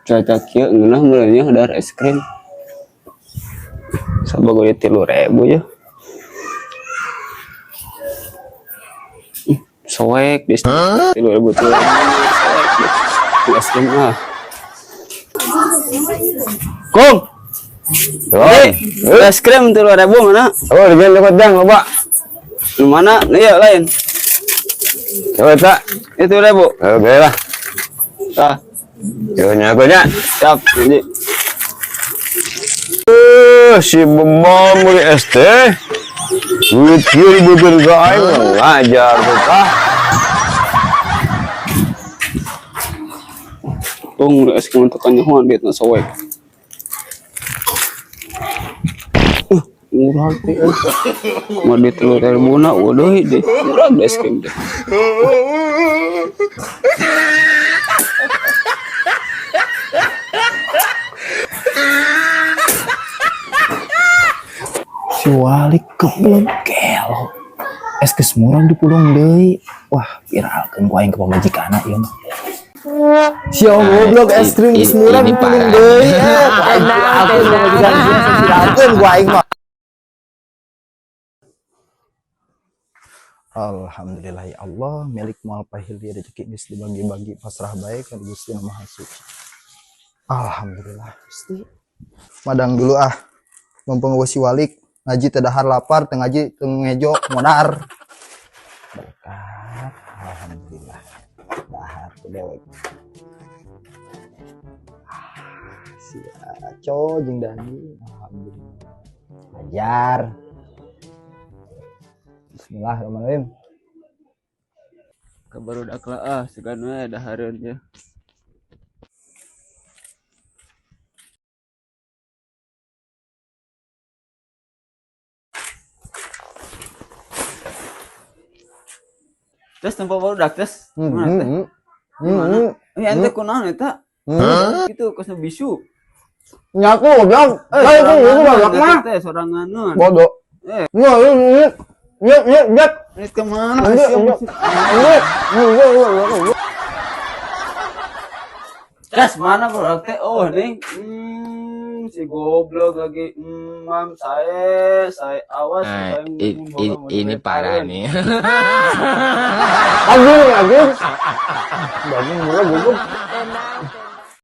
Cuaca kieu ngeunah meureun nya dahar es krim. Sabago ieu 3.000 ya. Soek di 3.000 3.000 soek di es krim ah. Kong. Hei, es krim 3.000 mana? Oh, di jalan dekat jang, loba. Nu mana? Nu ieu lain. Coba tak. Itu 3.000. Oke lah. Tah, Yo nyago nya. siap. Jadi Si bebom beli es teh. Duit kieu dibeber ka aing ngajar tuh ah. Kong es krim tekan nyahoan duitna soek. Murah teh. Mau duit 3.000 na eueuh deui deh. Murah deh es krim teh. Si Walik kebleng gelo. Es geus murah dipulung deui. Wah, viralkeun ku aing ke pamajikanna ieu mah. Si goblok es krim geus murah dipulung deui. Ku aing viralkeun ke pamajikan sia, viralkeun ku aing mah. Alhamdulillah ya Allah, milik moal pahil dia rezeki geus dibagi-bagi pasrah bae ka Gusti Nu Maha Suci. Alhamdulillah Gusti. Madang dulu ah. Mumpung eueuh si Walik ngaji teu dahar lapar, teu ngaji teu ngejo modar. Berkat alhamdulillah. Dahar teu dewek. Ah, si Aco jeung Dani alhamdulillah. Ajar. Bismillahirrahmanirrahim. Kabarudak lah ah, sugan we dahareun ya. Tes tempat barudak tes. Mana teh? Gimana? Eh, ente kunaon eta? Gitu kosna bisu. Nyaku goblok. Eh, itu goblok mah. Teh soranganeun. Bodoh. Eh. Nggak, ini, ini, ini, ini. Ini kemana? Ini, ini, ini, ini, ini, ini. Tes mana barudak teh? Oh, nih. Si goblok lagi. Mam saya awas Nah, saya mau ini parah dibetarin. nih. Agung, agung. Daging murah goblok. Tenang.